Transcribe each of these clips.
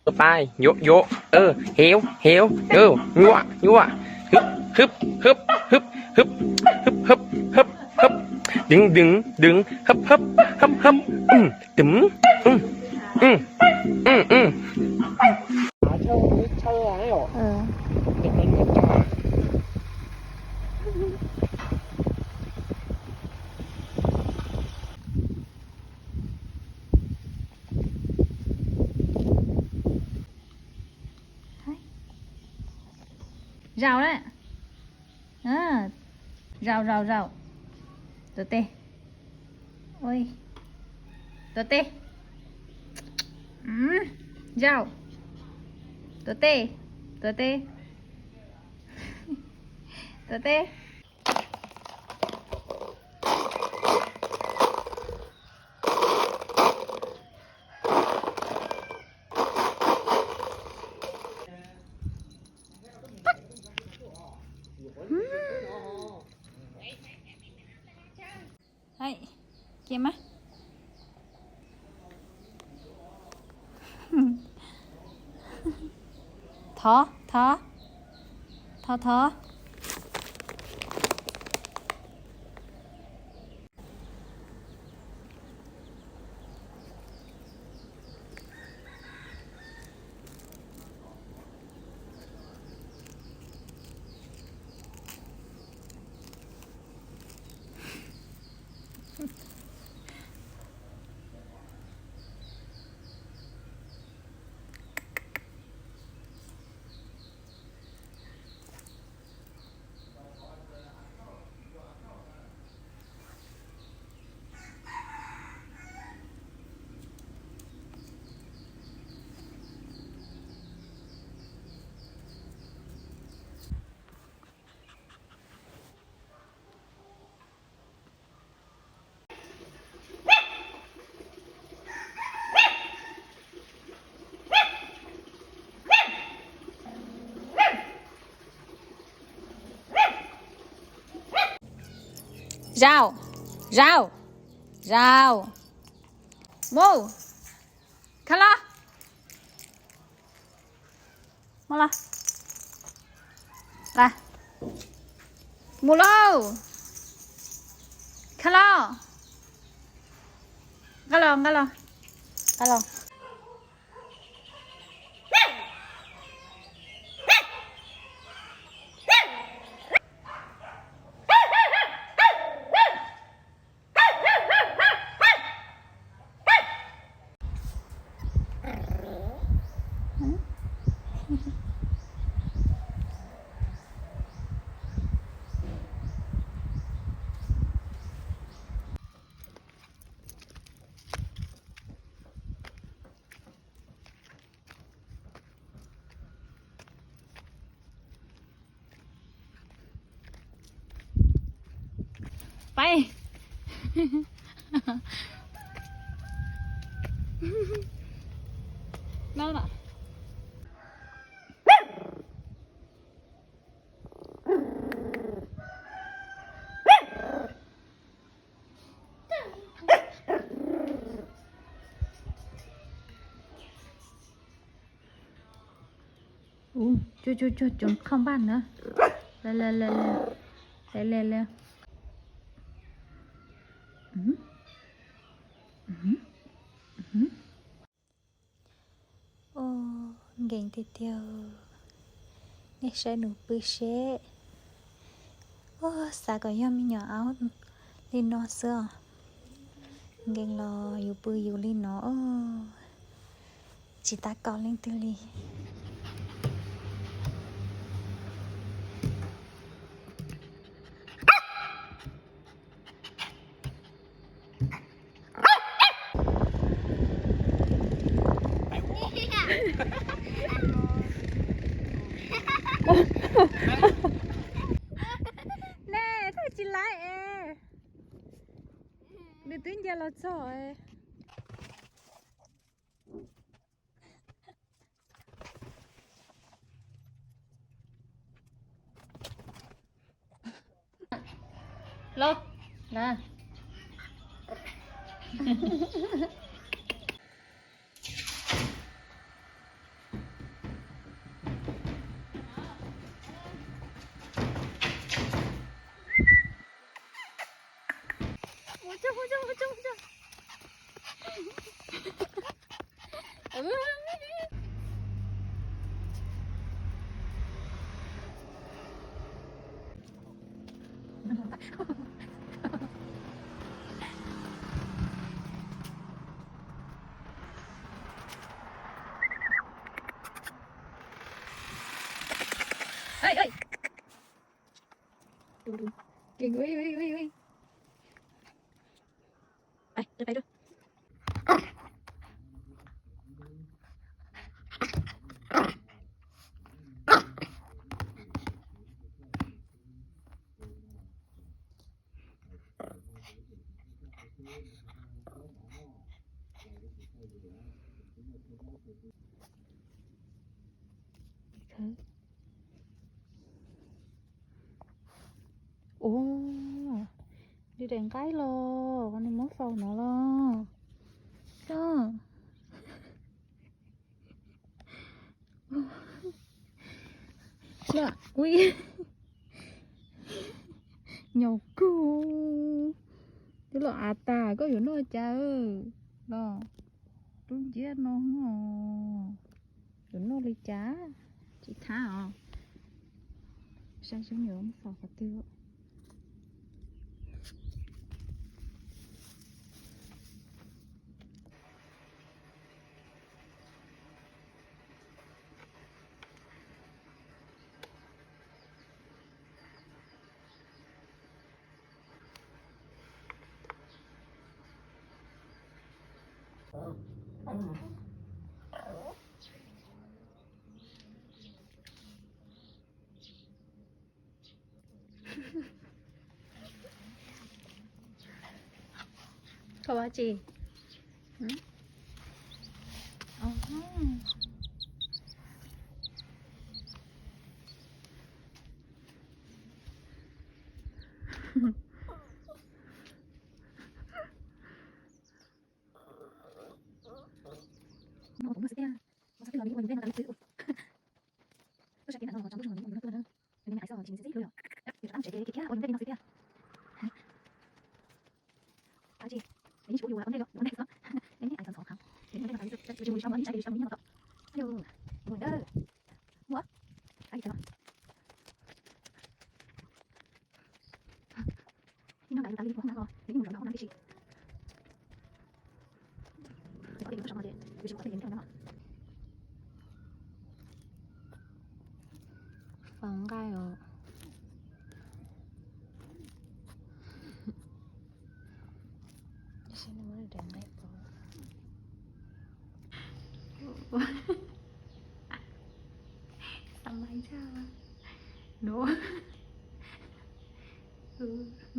Pab, yuav, yuav, hev, hev, nyuaj, nyuaj, hwb, hwb, hwb, hwb, hwb, hwb, hwb, hwb, hwb, deev, deev, deev, hwb, hwb, hwb, hwb, twm, Zaum na. Zaum, zaum, zaum. Tuav tes. Tuav tes. Zaum. Tuav tes. Tuav tes. Tuav tes. Ces mas. Thov, thov. Thov, thov. Zaum, zaum, zaum. Mus, kha los. Mus los. Mus lauj. Kha los. Nqa los, nqa los. Nqa los. Pais. No, no. Ua, cuag cuag cuag cov qhoj npaj na. Lawm lawm lawm lawm. Lawm lawm lawm. Ua, nkees tiag tiag. Nej saib nws pw seb. Ua, xav kom yog me nyuam aub li no xwb os. Nkees los yus pw yus li no os. Tsis tab kaum leej twg li. Nej, thaij tsis laiv es. Nws twb nce los txog. Los, na. Ua, li daim nqaib los nws muab faus no los. Ua, ui, nyaum kawg. Twb los av tas koj yuav noj cas los rub nciab no. Yuav noj li cas? Tsis thab os. Saib seb nws muab faus qhov twg. Koj ua dab tsi? Faus nqaij os. Tab sis nws muab daim nqaij pov. Xav mas ntshai. No.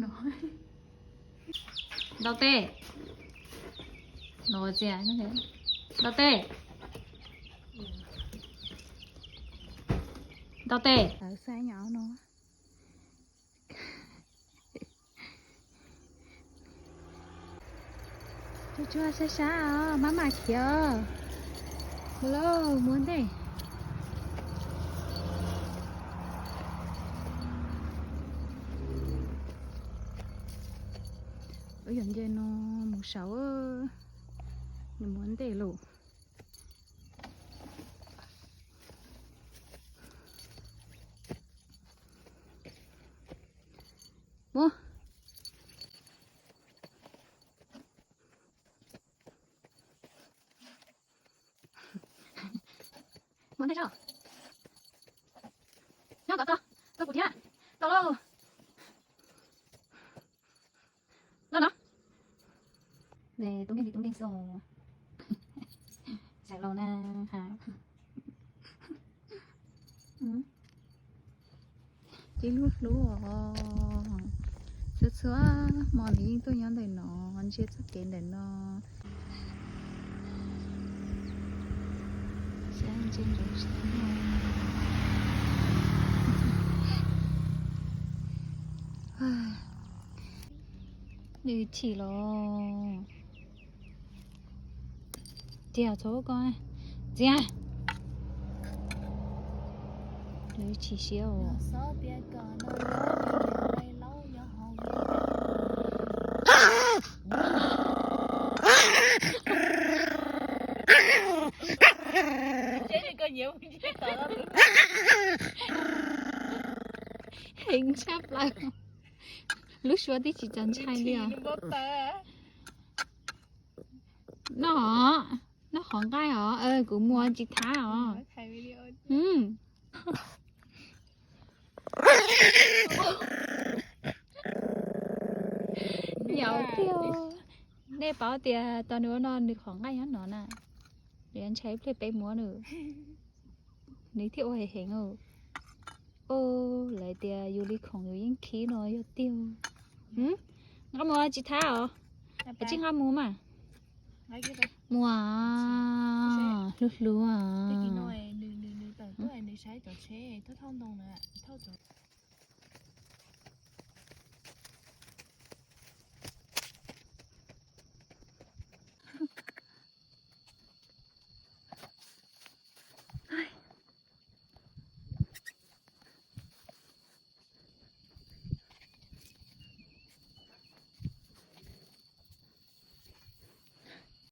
No. Ntaus tes. No txias. Ntaus tes. Ntaus tes. Lawv xa nyav no. Tsuag tsuag sab sab os, maj mam khiav. Mus lauj, mus ntej. Ua yog nce no mus saud, nws mus ntej lauj. Mus. Mus ntej tso. Nyob kom txog, txog kuv thiab. Tau lauj. Los no. Tub nkeeg li tub nkeeg xwb. Xav los na ha. Ib lub hlub os. Txhua txhua hmo nws yeej tuaj nyob ntawm no, ntsia txoj kev ntawm no. Saib ntsia ntsoov saib. Nws chim los. Txias, txhob ko. Txias. Nws chim siab os. Nws xob piav kom no yog nws laus yog haus. Heev tshaj plaws. Lub suab twb tsis txaus ntshai li os. Noj, noj qhov nqaij os, kuv mus tsis thab os. Yam tiag. Nej paub tias tau nws ua no nws qhov nqaij nyob no na. Nws ntshai ib pliag peb muab nws, nws thiaj ua heev heev. Lawv tias yus li khoom yus yeej khib no yog tiag. Nqa mus tsis thab os. Tsis nqa mus mas. Mus, hlub hlub.